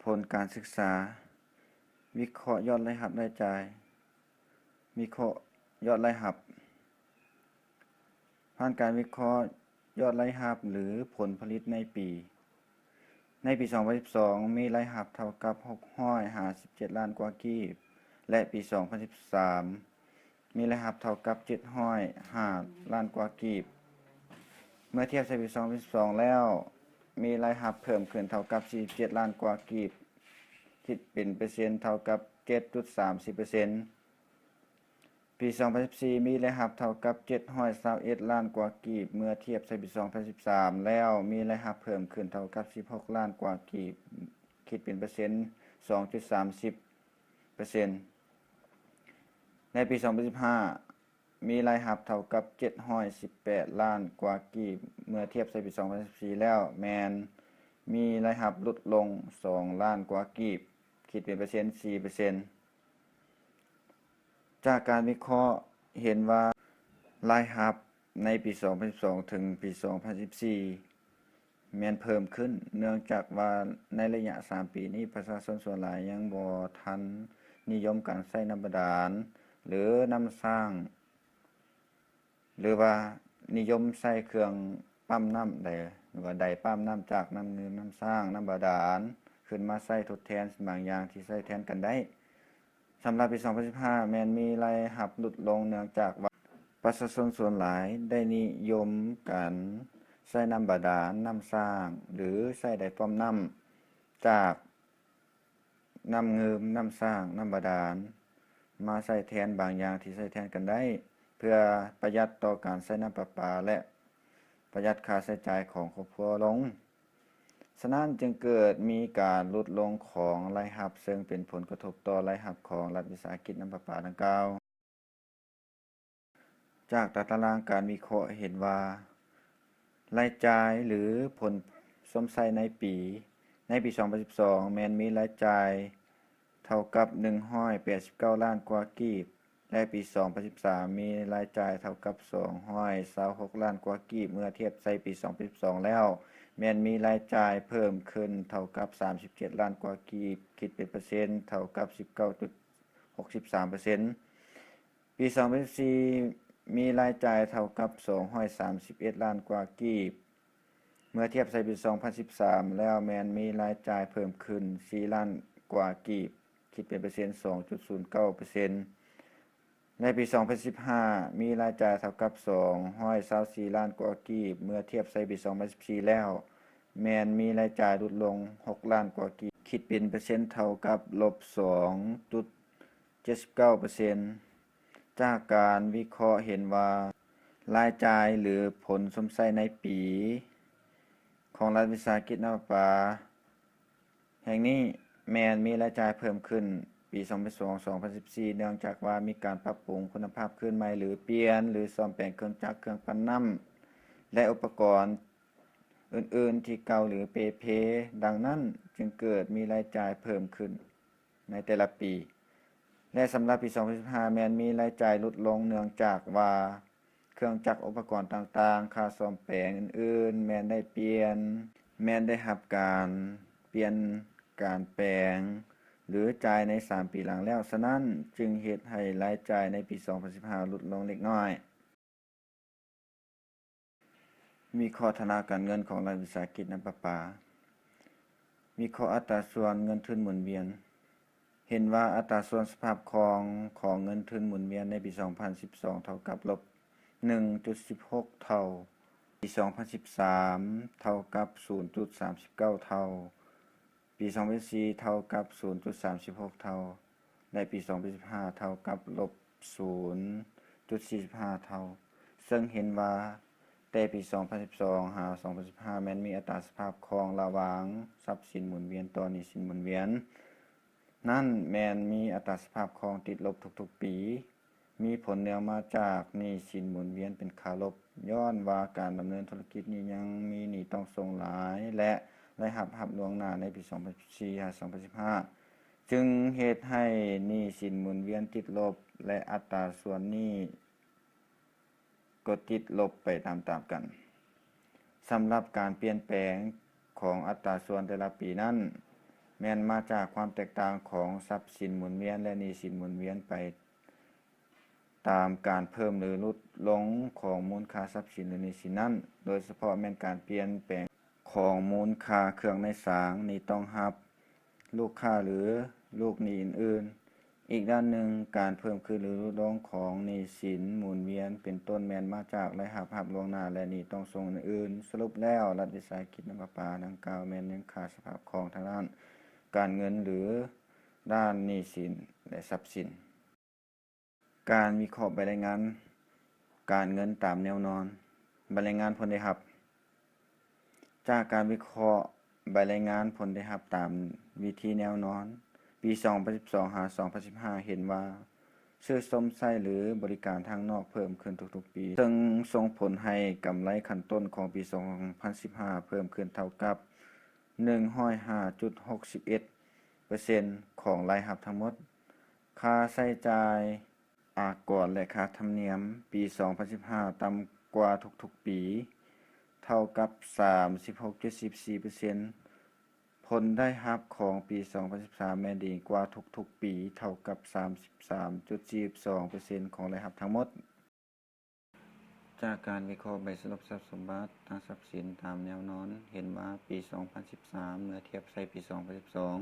ຜົນການສຶກສາ ວິເຄາະຍອດລາຍຮັບລາຍຈ່າຍ ວິເຄາະຍອດລາຍຮັບ ຜ່ານການວິເຄາະຍອດລາຍຮັບ ຫຼື ຜົນຜະລິດໃນປີ. ໃນປີສອງພັນສິບສອງ ມີລາຍຮັບເທົ່າກັບຫົກຮ້ອຍຫ້າສິບເຈັດລ້ານກວ່າກີບ ແລະ ປີສອງພັນສິບສາມ ມີລາຍຮັບເທົ່າກັບເຈັດຮ້ອຍຫ້າລ້ານກວ່າກີບ. ເມື່ອທຽບໃສ່ປີສອງພັນສິບສອງແລ້ວ ມີລາຍຮັບເພີ່ມຂຶ້ນເທົ່າກັບສີ່ສິບເຈັດລ້ານກວ່າກີບ, ຄິດເປັນເປີເຊັນເທົ່າກັບເຈັດຈຸດສາມສິບເປີເຊັນ. ປີສອງພັນສິບສີ່ ມີລາຍຮັບເທົ່າກັບເຈັດຮ້ອຍຊາວເອັດລ້ານກວ່າກີບ, ເມື່ອທຽບໃສ່ປີສອງພັນສິບສາມແລ້ວ ມີລາຍຮັບເພີ່ມຂຶ້ນເທົ່າກັບສິບຫົກລ້ານກວ່າກີບ, ຄິດເປັນເປີເຊັນສອງຈຸດສາມສິບເປີເຊັນ. ໃນປີສອງພັນສິບຫ້າ ມີລາຍຮັບເທົ່າກັບເຈັດຮ້ອຍສິບແປດລ້ານກວ່າກີບ, ເມື່ອທຽບໃສ່ປີສອງພັນສິບສີ່ແລ້ວ ແມ່ນມີລາຍຮັບຫຼຸດລົງສອງລ້ານກວ່າກີບ, ຄິດເປັນເປີເຊັນສີ່ເປີເຊັນ. ຈາກການວິເຄາະເຫັນວ່າ ລາຍຮັບໃນປີສອງພັນສິບສອງເຖິງປີສອງພັນສິບສີ່ ແມ່ນເພີ່ມຂຶ້ນ, ເນື່ອງຈາກວ່າໃນໄລຍະສາມປີນີ້ ປະຊາຊົນສ່ວນຫຼາຍຍັງບໍ່ທັນນິຍົມການໃຊ້ນ້ຳບາດານ ຫຼື ນ້ຳສ້າງ ຫຼືວ່ານິຍົມໃຊ້ເຄື່ອງປ້ຳນ້ຳໃດ ຫຼືວ່າໄດປ້ຳນ້ຳຈາກນ້ຳງື່ມ, ນ້ຳສ້າງ, ນ້ຳບາດານ ຂຶ້ນມາໃຊ້ທົດແທນສິ່ງບາງຢ່າງທີ່ໃຊ້ແທນກັນໄດ້. ສຳລັບປີສອງພັນສິບຫ້າ ແມ່ນມີລາຍຮັບຫຼຸດລົງ ເນື່ອງຈາກວ່າປະຊາຊົນສ່ວນຫຼາຍໄດ້ນິຍົມການໃຊ້ນ້ຳບາດານ, ນ້ຳສ້າງ ຫຼື ໃຊ້ໄດປ້ຳນ້ຳຈາກ ນ້ຳງື່ມ, ນ້ຳສ້າງ, ນ້ຳບາດານ ມາໃຊ້ແທນບາງຢ່າງທີ່ໃຊ້ແທນກັນໄດ້ ເພື່ອປະຢັດຕໍ່ການໃຊ້ນ້ຳປະປາ ແລະ ປະຢັດຄ່າໃຊ້ຈ່າຍຂອງຄອບຄົວລົງ. ສະນັ້ນຈຶ່ງເກີດມີການຫຼຸດລົງຂອງລາຍຮັບ, ເຊິ່ງເປັນຜົນກະທົບຕໍ່ລາຍຮັບຂອງລັດວິສາຫະກິດນ້ຳປະປາດັ່ງກ່າວ. ຈາກຕາຕະລາງການວິເຄາະເຫັນວ່າ ລາຍຈ່າຍ ຫຼື ຜົນຊົມໃຊ້ໃນປີ, ໃນປີສອງພັນສິບສອງ ແມ່ນມີລາຍຈ່າຍເທົ່າກັບໜຶ່ງຮ້ອຍແປດສິບເກົ້າລ້ານກວ່າກີບ ແລະ ປີສອງພັນສິບສາມ ມີລາຍຈ່າຍເທົ່າກັບສອງຮ້ອຍຊາວຫົກລ້ານກວ່າກີບ. ເມື່ອທຽບໃສ່ປີສອງພັນສິບສອງແລ້ວ ແມ່ນມີລາຍຈ່າຍເພີ່ມຂຶ້ນເທົ່າກັບສາມສິບເຈັດລ້ານກວ່າກີບ, ຄິດເປັນເປີເຊັນເທົ່າກັບສິບເກົ້າຈຸດຫົກສິບສາມເປີເຊັນ. ປີສອງພັນສິບສີ່ ມີລາຍຈ່າຍເທົ່າກັບສອງຮ້ອຍສາມສິບເອັດລ້ານກວ່າກີບ, ເມື່ອທຽບໃສ່ປີສອງພັນສິບສາມແລ້ວ ແມ່ນມີລາຍຈ່າຍເພີ່ມຂຶ້ນສີ່ລ້ານກວ່າກີບ, ຄິດເປັນເປີເຊັນສອງຈຸດສູນເກົ້າເປີເຊັນ. ໃນປີສອງພັນສິບຫ້າ ມີລາຍຈ່າຍເທົ່າກັບສອງຮ້ອຍຊາວສີ່ລ້ານກວ່າກີບ, ເມື່ອທຽບໃສ່ປີສອງພັນສິບສີ່ແລ້ວ ແມ່ນມີລາຍຈ່າຍຫຼຸດລົງຫົກລ້ານກວ່າກີບ, ຄິດເປັນເປີເຊັນເທົ່າກັບລົບສອງຈຸດ ເຈັດສິບເກົ້າເປີເຊັນ. ຈາກການວິເຄາະເຫັນວ່າ ລາຍຈ່າຍ ຫຼື ຜົນຊົມໃຊ້ໃນປີຂອງລັດວິສາຫະກິດນ້ຳປະປາແຫ່ງນີ້ ແມ່ນມີລາຍຈ່າຍເພີ່ມຂຶ້ນປີສອງພັນສິບສອງ ສອງພັນສິບສີ່ ເນື່ອງຈາກວ່າມີການປັບປຸງຄຸນນະພາບຄືນໃໝ່ ຫຼື ປ່ຽນ ຫຼື ສ້ອມແປງເຄື່ອງຈັກ, ເຄື່ອງປັ່ນນ້ຳ ແລະ ອຸປະກອນອື່ນໆທີ່ເກົ່າ ຫຼື ເປ່ເພ. ດັ່ງນັ້ນຈຶ່ງເກີດມີລາຍຈ່າຍເພີ່ມຂຶ້ນ ໃນແຕ່ລະປີ ແລະ ສຳລັບປີສອງພັນສິບຫ້າ ແມ່ນມີລາຍຈ່າຍຫຼຸດລົງ ເນື່ອງຈາກວ່າເຄື່ອງຈັກອຸປະກອນຕ່າງໆ, ຄ່າສ້ອມແປງອື່ນໆ ແມ່ນໄດ້ປ່ຽນ, ແມ່ນໄດ້ຮັບການປ່ຽນ, ການແປງ ຫຼື ຈ່າຍໃນສາມປີຫຼັງແລ້ວ. ສະນັ້ນຈຶ່ງເຮັດໃຫ້ລາຍຈ່າຍໃນປີສອງພັນສິບຫ້າຫຼຸດລົງເລັກນ້ອຍ. ວິເຄາະຖານະການເງິນຂອງລັດວິສາຫະກິດນ້ຳປະປາ. ວິເຄາະອັດຕາສ່ວນເງິນທຶນໝູນວຽນ. ເຫັນວ່າອັດຕາສ່ວນສະພາບຄ່ອງຂອງເງິນທຶນໝູນວຽນໃນປີສອງພັນສິບສອງເທົ່າກັບລົບໜຶ່ງຈຸດສິບຫົກເທົ່າ, ປີສອງພັນສິບສາມເທົ່າກັບສູນຈຸດສາມສິບເກົ້າເທົ່າ, ປີສອງພັນສິບສີ່ເທົ່າກັບສູນຈຸດສາມສິບຫົກເທົ່າ ແລະ ປີສອງພັນສິບຫ້າເທົ່າກັບລົບສູນຈຸດສີ່ສິບຫ້າເທົ່າ, ເຊິ່ງເຫັນວ່າແຕ່ປີສອງພັນສິບສອງຫາສອງພັນສິບຫ້າ ແມ່ນມີອັດຕາສະພາບຄ່ອງລະຫວ່າງຊັບສິນໝູນວຽນຕໍ່ໜີ້ສິນໝູນວຽນນັ້ນ ແມ່ນມີອັດຕາສະພາບຄ່ອງຕິດລົບທຸກໆປີ. ມີຜົນເນື່ອງມາຈາກໜີ້ສິນໝູນວຽນເປັນຂາລົບ, ຍ້ອນວ່າການດຳເນີນທຸລະກິດນີ້ຍັງມີໜີ້ຕ້ອງສົ່ງຫຼາຍ ແລະ ລາຍຮັບຮັບລ່ວງໜ້າໃນປີສອງພັນສິບສີ່ຫາສອງພັນສິບຫ້າ ຈຶ່ງເຮັດໃຫ້ໜີ້ສິນໝູນວຽນຕິດລົບ ແລະ ອັດຕາສ່ວນໜີ້ກໍຕິດລົບໄປຕາມໆກັນ. ສຳລັບການປ່ຽນແປງຂອງອັດຕາສ່ວນແຕ່ລະປີນັ້ນ, ແມ່ນມາຈາກຄວາມແຕກຕ່າງຂອງຊັບສິນໝູນວຽນ ແລະ ໜີ້ສິນໝູນວຽນໄປຕາມການເພີ່ມ ຫຼື ຫຼຸດລົງຂອງມູນຄ່າຊັບສິນ ຫຼື ໜີ້ສິນນັ້ນ, ໂດຍສະເພາະແມ່ນການປ່ຽນແປງຂອງມູນຄ່າເຄື່ອງໃນສາງ, ໜີ້ຕ້ອງຮັບ, ລູກຄ້າ ຫຼື ລູກໜີ້ອື່ນໆ. ອີກດ້ານໜຶ່ງ, ການເພີ່ມຂຶ້ນ ຫຼື ຫຼຸດລົງຂອງໜີ້ສິນໝູນວຽນ ເປັນຕົ້ນແມ່ນມາຈາກລາຍຮັບຮັບລ່ວງໜ້າ ແລະ ໜີ້ຕ້ອງສົ່ງອື່ນໆ. ສະຫຼຸບແລ້ວ, ລັດວິສາຫະກິດນ້ຳປະປາດັ່ງກ່າວແມ່ນຍັງຂາດສະພາບຄ່ອງທາງດ້ານການເງິນ ຫຼື ດ້ານໜີ້ສິນ ແລະ ຊັບສິນ. ການວິເຄາະໃບລາຍງານການເງິນຕາມແນວນອນ. ໃບລາຍງານຜົນໄດ້ຮັບ. ຈາກການວິເຄາະໃບລາຍງານຜົນໄດ້ຮັບຕາມວິທີແນວນອນ ປີສອງພັນສິບສອງ ຫາ ສອງພັນສິບຫ້າ ເຫັນວ່າ ຊື້ຊົມໃຊ້ ຫຼື ບໍລິການທາງນອກເພີ່ມຂຶ້ນທຸກໆປີ, ເຊິ່ງສົ່ງຜົນໃຫ້ກຳໄລຂັ້ນຕົ້ນຂອງປີສອງພັນສິບຫ້າເພີ່ມຂຶ້ນເທົ່າກັບ ໜຶ່ງຮ້ອຍຫ້າຈຸດຫົກສິບເອັດເປີເຊັນຂອງລາຍຮັບທັງໝົດ. ຄ່າໃຊ້ຈ່າຍອາກອນ ແລະ ຄ່າທຳນຽມ ປີສອງພັນສິບຫ້າຕ່ຳກວ່າທຸກໆປີ ເທົ່າກັບສາມສິບຫົກຈຸດສີ່ສີ່ເປີເຊັນ. ຜົນໄດ້ຮັບຂອງປີສອງພັນສິບສາມແມ່ນດີກວ່າທຸກໆປີ ເທົ່າກັບສາມສິບສາມຈຸດສີ່ສອງເປີເຊັນຂອງລາຍຮັບທັງໝົດ. ຈາກການວິເຄາະໃບສະຫຼຸບຊັບສົມບັດທາງຊັບສິນຕາມແນວນອນ ເຫັນວ່າປີສອງພັນສິບສາມ ເມື່ອທຽບໃສ່ປີສອງພັນສິບສອງ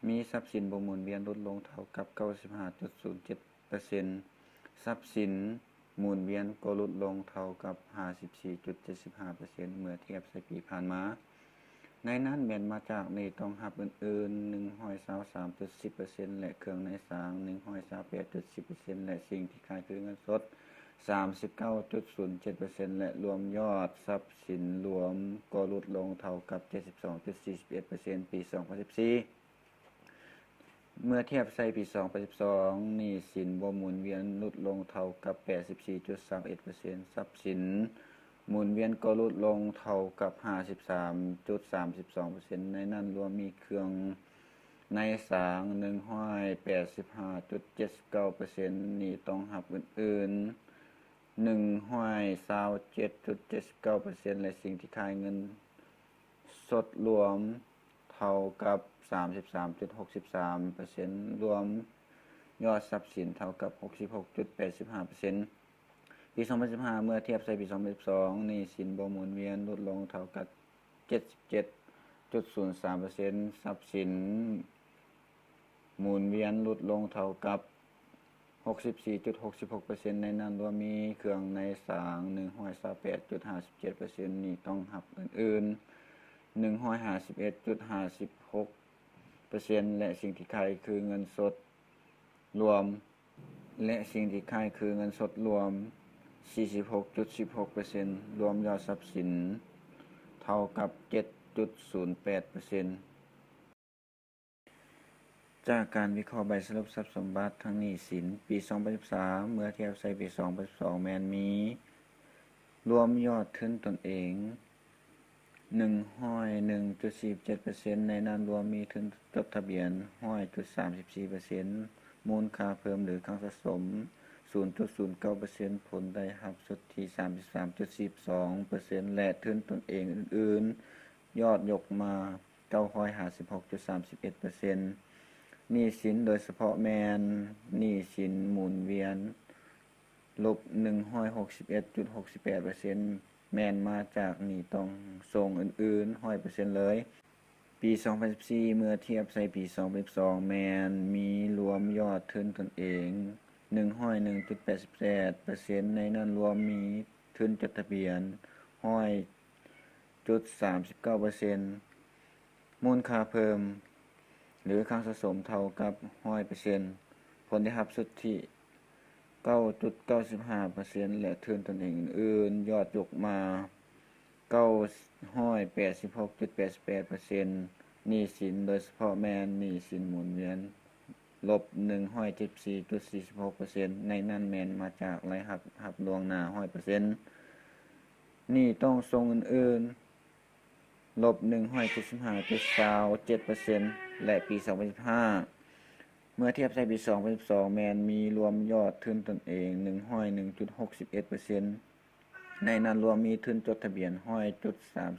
ມີຊັບສິນບໍ່ໝູນວຽນຫຼຸດລົງເທົ່າກັບເກົ້າສິບຫ້າຈຸດສູນເຈັດເປີເຊັນ, ຊັບສິນໝູນວຽນກໍຫຼຸດລົງເທົ່າກັບຫ້າສິບສີ່ຈຸດເຈັດສິບຫ້າເປີເຊັນ ເມື່ອທຽບໃສ່ປີຜ່ານມາ. ໃນນັ້ນແມ່ນມາຈາກໜີ້ຕ້ອງຮັບອື່ນໆ ໜຶ່ງຮ້ອຍຊາວສາມຈຸດສິບເປີເຊັນ ແລະ ເຄື່ອງໃນສາງ ໜຶ່ງຮ້ອຍຊາວແປດຈຸດສິບເປີເຊັນ ແລະ ສິ່ງທີ່ຂາຍຄືເງິນສົດ ສາມສິບເກົ້າຈຸດສູນເຈັດເປີເຊັນ ແລະ ລວມຍອດຊັບສິນລວມກໍຫຼຸດລົງເທົ່າກັບເຈັດສິບສອງຈຸດສີ່ສິບເອັດເປີເຊັນ ປີສອງພັນສິບສີ່. ເມື່ອທຽບໃສ່ປີສອງພັນສິບສອງ ໜີ້ສິນບໍ່ໝູນວຽນຫຼຸດລົງເທົ່າກັບແປດສິບສີ່ຈຸດສາມເອັດເປີເຊັນ, ຊັບສິນໝູນວຽນກໍຫຼຸດລົງເທົ່າກັບຫ້າສິບສາມຈຸດສາມສິບສອງເປີເຊັນ, ໃນນັ້ນລວມມີເຄື່ອງໃນສາງ ໜຶ່ງຮ້ອຍແປດສິບຫ້າຈຸດເຈັດສິບເກົ້າເປີເຊັນ, ໜີ້ຕ້ອງຮັບອື່ນໆ ໜຶ່ງຮ້ອຍຊາວເຈັດຈຸດເຈັດສິບເກົ້າເປີເຊັນ ແລະ ສິ່ງທີ່ຂາຍເງິນສົດລວມເທົ່າກັບສາມສິບສາມຈຸດຫົກສິບສາມເປີເຊັນ, ລວມຍອດຊັບສິນເທົ່າກັບຫົກສິບຫົກຈຸດແປດສິບຫ້າເປີເຊັນ. ປີສອງພັນສິບຫ້າ ເມື່ອທຽບໃສ່ປີສອງພັນສິບສອງ ໜີ້ສິນບໍ່ໝູນວຽນຫຼຸດລົງເທົ່າກັບເຈັດສິບເຈັດຈຸດສູນສາມເປີເຊັນ, ຊັບສິນ ໝູນວຽນຫຼຸດລົງເທົ່າກັບຫົກສິບສີ່ຈຸດຫົກສິບຫົກເປີເຊັນ, ໃນນັ້ນລວມມີເຄື່ອງໃນສາງ ໜຶ່ງຮ້ອຍຊາວແປດຈຸດຫ້າສິບເຈັດເປີເຊັນ, ໜີ້ຕ້ອງຮັບອື່ນໆ ໜຶ່ງຮ້ອຍຫ້າສິບເອັດຈຸດຫ້າສິບຫົກເປີເຊັນ ແລະ ສິ່ງທີ່ຂາຍຄືເງິນສົດລວມ ແລະ ສິ່ງທີ່ຂາຍຄືເງິນສົດລວມ ສີ່ສິບຫົກຈຸດສິບຫົກເປີເຊັນ, ລວມຍອດຊັບສິນເທົ່າກັບເຈັດຈຸດສູນແປດເປີເຊັນ. ຈາກການວິເຄາະໃບສະຫຼຸບຊັບສົມບັດທາງໜີ້ສິນ ປີສອງພັນສິບສາມ ເມື່ອທຽບໃສ່ປີສອງພັນສິບສອງ ແມ່ນມີລວມຍອດທຶນຕົນເອງ ໜຶ່ງຮ້ອຍໜຶ່ງຈຸດສີ່ສິບເຈັດເປີເຊັນ, ໃນນັ້ນລວມມີທຶນຈົດທະບຽນ ຮ້ອຍຈຸດສາມສິບສີ່ເປີເຊັນ, ມູນຄ່າເພີ່ມ ຫຼື ຄັງສະສົມ ສູນຈຸດສູນເກົ້າເປີເຊັນ, ຜົນໄດ້ຮັບສຸດທີ ສາມສິບສາມຈຸດສີ່ສອງເປີເຊັນ ແລະ ທຶນຕົນເອງອື່ນໆ ຍອດຍົກມາ ເກົ້າຮ້ອຍຫ້າສິບຫົກຈຸດສາມສິບເອັດເປີເຊັນ. ໜີ້ສິນໂດຍສະເພາະແມ່ນໜີ້ສິນໝູນວຽນ ລົບໜຶ່ງຮ້ອຍຫົກສິບເອັດຈຸດຫົກສິບແປດເປີເຊັນ ແມ່ນມາຈາກໜີ້ຕ້ອງສົ່ງອື່ນໆ ຮ້ອຍເປີເຊັນເລີຍ. ປີສອງພັນສິບສີ່ ເມື່ອທຽບໃສ່ປີສອງພັນສິບສອງ ແມ່ນມີລວມຍອດທຶນຕົນເອງ ໜຶ່ງຮ້ອຍໜຶ່ງຈຸດແປດສິບແປດເປີເຊັນ, ໃນນັ້ນລວມມີທຶນຈົດທະບຽນ ຮ້ອຍຈຸດສາມສິບເກົ້າເປີເຊັນ, ມູນຄ່າເພີ່ມ ຫຼື ຄັງສະສົມເທົ່າກັບຮ້ອຍເປີເຊັນ, ຜົນໄດ້ຮັບສຸດທິ ເກົ້າຈຸດເກົ້າສິບຫ້າເປີເຊັນ ແລະ ທຶນຕົນເອງອື່ນໆ ຍອດຍົກມາ ເກົ້າຮ້ອຍແປດສິບຫົກຈຸດແປດສິບແປດເປີເຊັນ. ໜີ້ສິນໂດຍສະເພາະແມ່ນໜີ້ສິນໝູນວຽນ ລົບໜຶ່ງຮ້ອຍເຈັດສິບສີ່ຈຸດສີ່ສິບຫົກເປີເຊັນ, ໃນນັ້ນແມ່ນມາຈາກລາຍຮັບຮັບລ່ວງໜ້າຮ້ອຍເປີເຊັນ, ໜີ້ຕ້ອງສົ່ງອື່ນໆ ລົບໜຶ່ງຮ້ອຍເຈັດສິບຫ້າຈຸດຊາວເຈັດເປີເຊັນ ແລະ ປີສອງພັນສິບຫ້າ ເມື່ອທຽບໃສ່ປີສອງພັນສິບສອງ ແມ່ນມີລວມຍອດທຶນຕົນເອງ ໜຶ່ງຮ້ອຍໜຶ່ງຈຸດຫົກສິບເອັດເປີເຊັນ, ໃນນັ້ນລວມມີທຶນຈົດທະບຽນ ຮ້ອຍຈຸດສາມ